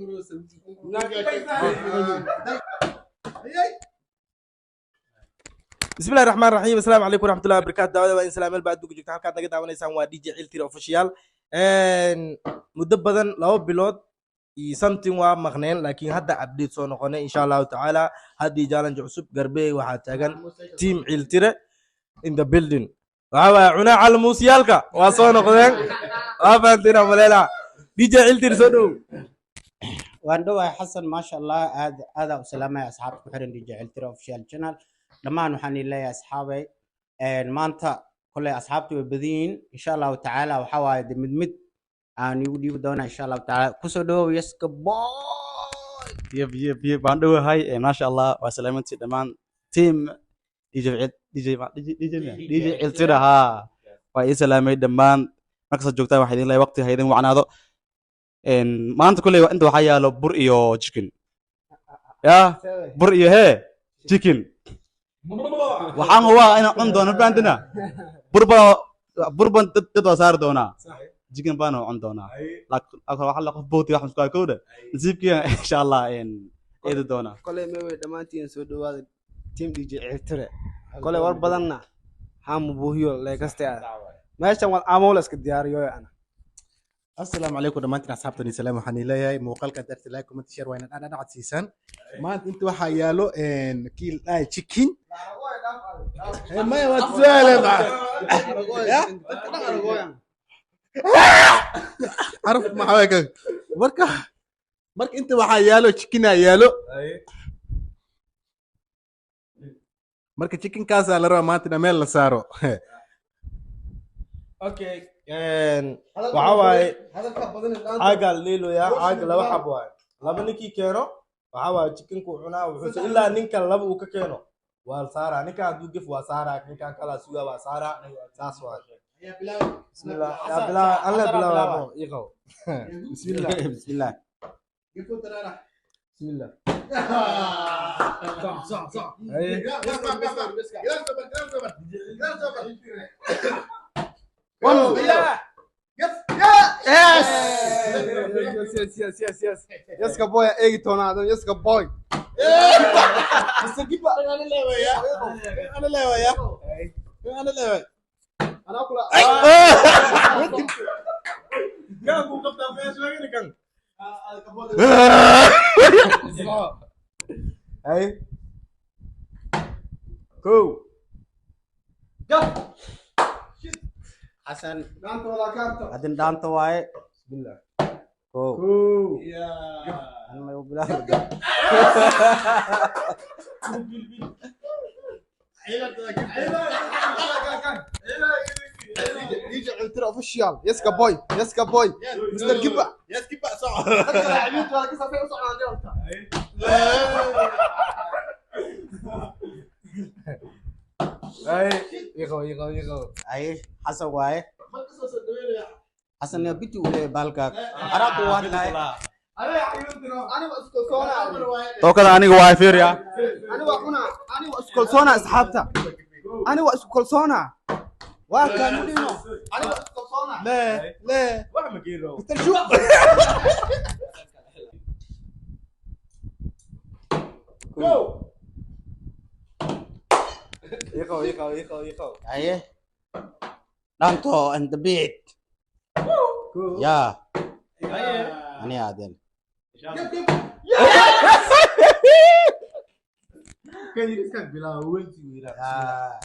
Bismillahi raxmaan raxiim. Asalaamu calaykum waraxmatullahi wabarakaatu. Daawada waa in salaameel baa adduunka joogta. Halkaad naga daawanaysaan waa DJ Ciltire Official. Muddo badan, 2 bilood iyo something, waa maqneen, laakiin hadda update soo noqonay, insha Allahu tacaala. Haddii challenge cusub garbey waxaa taagan team Ciltire in the building. Waxaa waaye cunaa calmuusyaalka waa soo noqdeen. Waa fahanteen maleela. DJ Ciltire, soo dhow. Waan dhowahay, Xasan. Maasha Allah, aad aadaa u salaamaya asxaabta ku xiran DJ Ciltire Official Channel dhammaan. Waxaan idin leeyahay, asxaabay, maanta koley asxaabta way badan yihiin. Insha Allahu tacaala, waxaa waaye de mid mid aan igu dhiibi doonaa, insha Allahu tacaala. Kusoo dhawow, Yaska Boy. Yep, yep, yep, waan dhowahay. Maasha Allah, waa salaamantii dhammaan team DJ DJ DJ DJ DJ Ciltira. Haa, waa ii salaamay dhammaan. Markastaad joogtaan, waxaa idin leeyahay waqti ha idin wacnaado. Maanta kulley inta waxaa yaalo bur iyo chicken, ya bur iyo hee chicken. Waxaan hubaa inaan cun doono fahantina. Bur baan, bur baan dad waa saari doonaa, chicken baan cun doonaa, laakiin waxa la qof booti wax muskaa kowda nasiibkiina, insha Allah, eedi doonaa. Koley mewey, dhammaantiin soo dhawaada team DJ Ciltire. Koley war badanna xaamu buuhiyo leekaste ah meeshan wal aamow la iska diyaariyo ana. Asalaamu calaykum dhammaantiin asxaabtani. Salaam. Waxaan leeyahay muuqaalka darti like, comment, share waa inaad dhadhacad siisaan. Maanta inta waxaa yaalo kii la dhahay chicken. Maya, waa su'aale ya caraf maxaa waay kan. Marka inta waxaa yaalo chicken aa yaalo. Marka chickenkaasaa la rabaa maanta in meel la saaro. Okay, waxaa waaye caagaa la dheeloyaa. Caaga laba xab waaye. Laba ninkii keeno, waxaa waaye chickenku cunaa. Wuxuuse ilaa ninkan laba uu ka keeno waa saaraa. Ninkan hadduu gef, waa saaraa. Ninkan kalaa sugaa, waa saaraa. Saas waaye. Bismillah, yaa bilaaba? Alle bilaaba, ii qabo. Bismillah. Bismillah. Bismillah. Haye. Yes, yes, yes, yes, yes. Yaska Boy eegi toonaadan. Yaska Boy. Mr. Giba. Ana leewaya, ana leeway. Anaa kula. Kan kuu qabtaa meesha sheegani kan. Haye. Kow. Xasan. Dhaanta walaa kaarta. Hadin dhaanta waaye. Bismillah. Kow. Kow. Anma igu bilaabi. DJ Ciltire Official. Yaska Boy. Yaska Boy. Mr. Giba. Yes, kiba soco. Dadka laacibiintu waa ka safay u socdaan deelta. Haye. Ii qabo, ii qabo, ii qabo. Aye, Xasan waaye. Xasan yaa biti uu leeyahay baalka araaqu waa hadlaay. Aniga isku kalsoonaa. Tookada aniga waa fiiriya. Ani waa cunaa. Ani waa isku kalsoonaa asxaabta. Ani waa isku kalsoonaa. Waa kaan u dhino. Ani waa isku kalsoonaa. Le le. Wax ma geyn rabo. Mr. Shu. Ii qabo, ii qabo, ii qabo, ii qabo. Aye, dhaanto and the beat. Yaa ani aadeen. Kan yariiskan bilaabo weyntii uu yidhaah.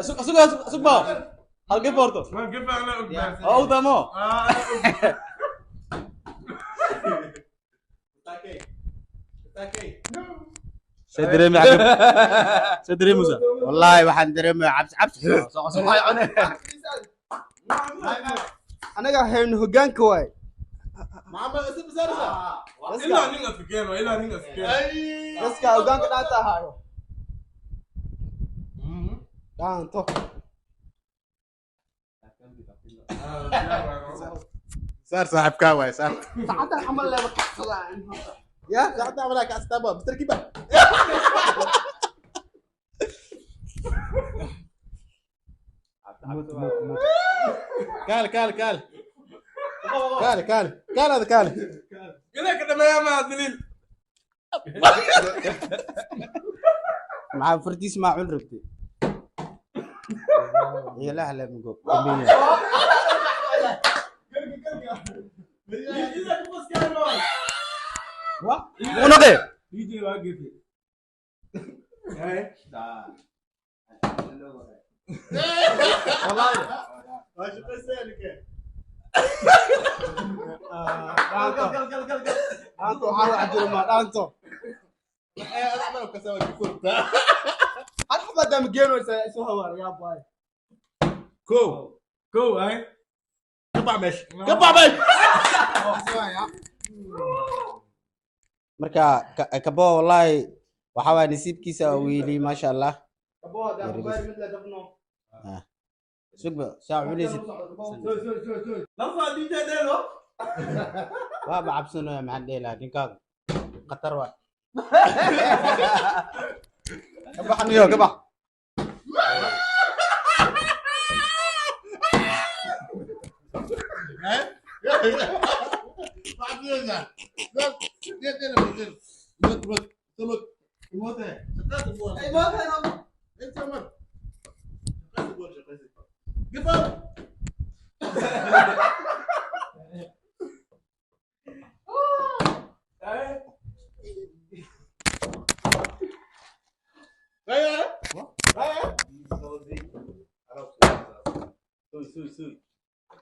Sug, sug, sug ba halkee boorto oo u damo. See dareemi xagee? See dareemaysaa? Wallaahi waxaan dareemaya cabsi cabsi. Anaga hayno hoggaanka waay. Ilaa nin askeeno, ilaa nin askeeno. Yaska hoggaanka dhaanta ahaayo. Dhaanto. Saar saaxiibkaa waay, saar. Saacaddan camal leeba kacsadaa. Ya saacadda walaa kastaaba Mr. Kiba. Kaal, kaal, kaal. Kaale kaale kaale ada kaale. Gada ka dhameeyaa ma daliil. Maxaa fartiis maa cun rabtay? Ciyaalaha la mugo. Unaqe. DJ waa gefe. Dhaanto. Dhaanto waxaa wax jiro ma dhaanto. Hal xabad dama geenaysa isu hawaar yaa baay. Kow. Kow ay. Ka bax meesha. Ka bax meesha. Marka kabo wallahi waxaa waay nasiibkiisa oo wiili maasha Allah. Kabo hadaa kubaari mid la dabno. Sugba saa cunaysid. Lama DJ dheelo. Waaba cabsanaya maxaan dhihi lahaa ninkaagu khatar waay. Ka bax niyo, ka bax.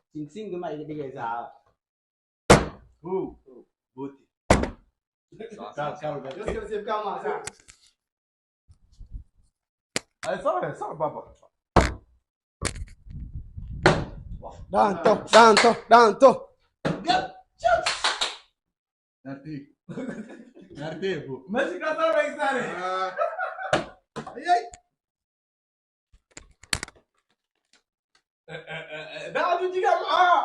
Sinsinga ma iga dhigaysaa. Ay sax sax baba. Dhaanto dhaanto dhaanto. Meesha ka saraysaane. Daa jiga maxaa?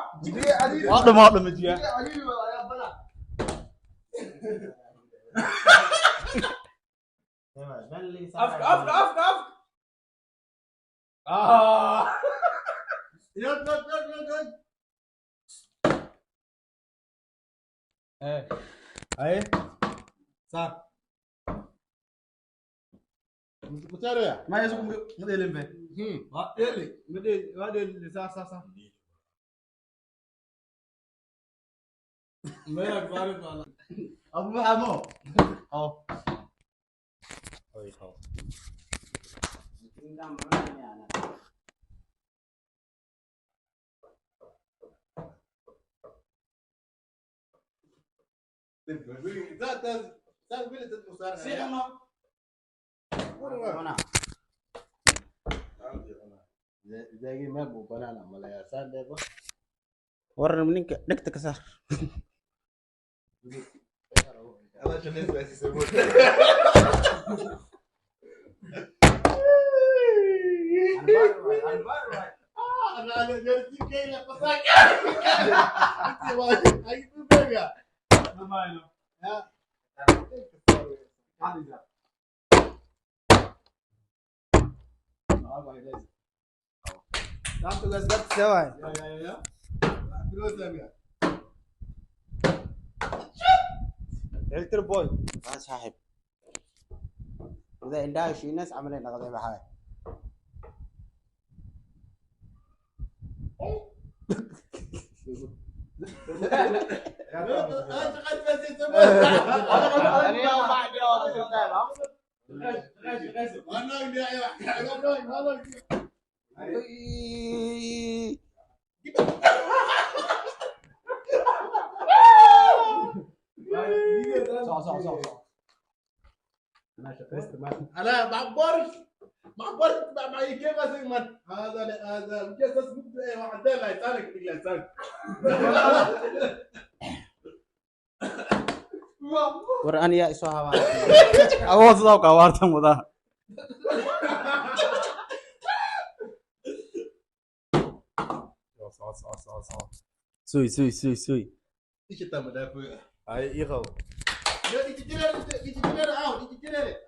Waa dhama, waa dhama jiga. Afka afka afka afka. Ah. Haye. Saar. Ma yesu ma dheelin be. Waa dheeli. Ma dheeli, waa dheeli saar saar saar. Meel baarin baa. Abu maxaa mo? Oh. Cuna. War ninka dhegta ka saar. Dhaanto gaas gaartiisa waay. Ciltire boy. Waa saaxiib. Wada indhaha shiinas camal ay noqday maxaa. انا ما عبرش ما عبرش مع كيف من هذا هذا جالس واحد لا يسالك لا يسالك. War aniyaa isoo habaa. Awood sidaa u qaawaartan wadaa. Suy suy suy suy. ايش انت مدافع؟ Ay ii qabo.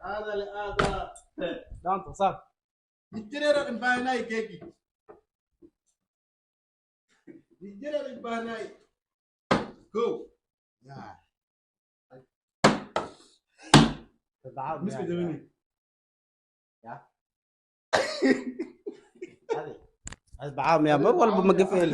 هذا هذا Dhaanto saar. الجرير امباناي كيكي الجرير امباناي. Go. Miska jabini. Asbacaam yaa mar walba ma gafeel.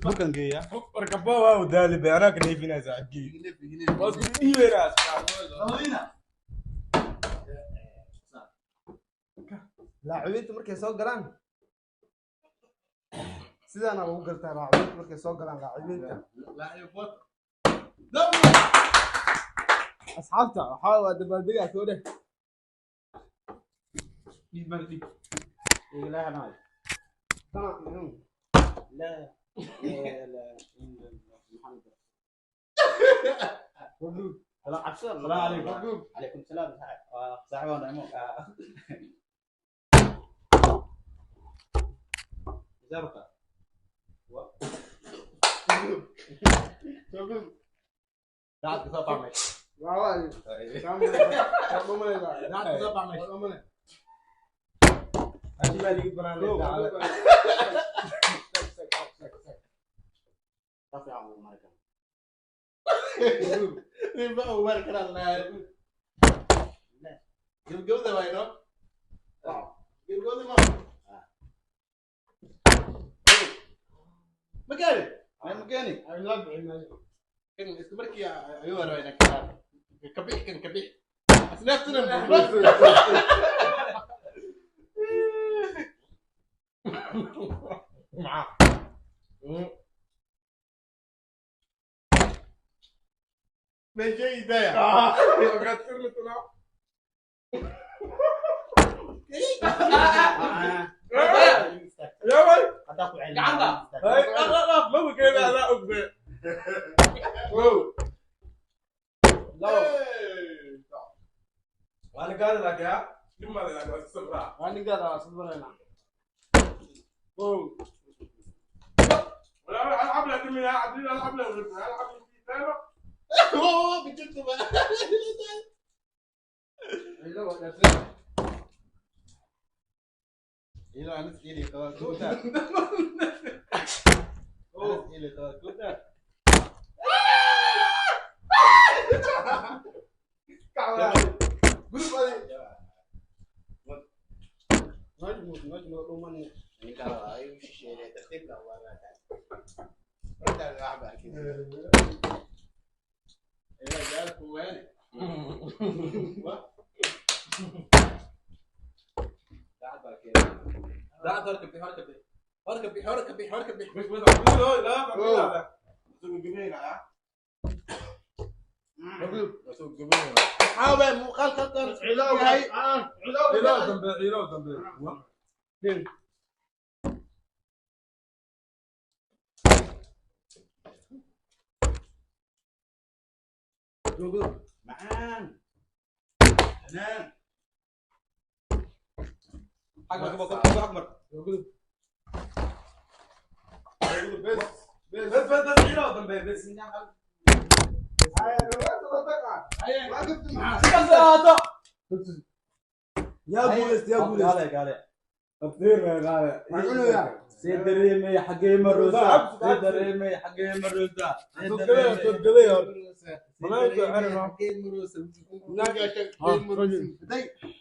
Burkan geeya. Warkabo waa u daali bay anaa ka neefinaa saaxiibkii. Waa isku dhiibeynaa. Laacibiinta markay soo galaan sidaana lagu gartaa, laacibiinta markay soo galaan, laacibiinta asxaabta waxaa waa dabaaldegaa soo dheh. Tana. السلام عليكم. عليكم السلام. صاحبي نعمو.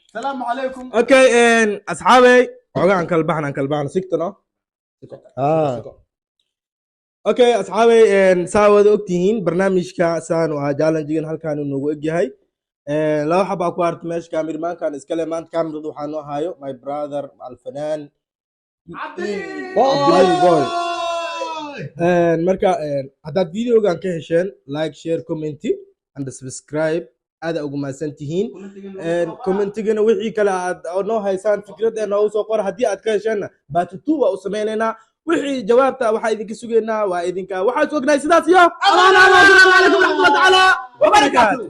السلام عليكم. Okay, asxaabey, xogaa aan kala baxna, aan kala baxna sigtano. Okay asxaabey, saa wada ogtihiin barnaamijka saan waa challengegan halkaan uu noogu egyahay. Laba xabaa ku harta meesha. Kaamirmaankan iskale maanta kaamirada waxaa noo hayo my brother alfanaan Cabdilaahi Boy. Marka haddaad videogan ka hesheen, like, share, comment and subscribe. Aada ugu mahadsan tihiin. Commentigana wixii kale aad oo noo haysaan fikrad ee noogu soo qora. Haddii aad ka hesheenna part 2 waa u sameynaynaa. Wixii jawaabta waxaa idinka sugaynaa, waa idinka waxaa is ognahay. Sidaas iyo amaan. Asalaamu calaykum waraxmatullahi tacaala wabarakaatu.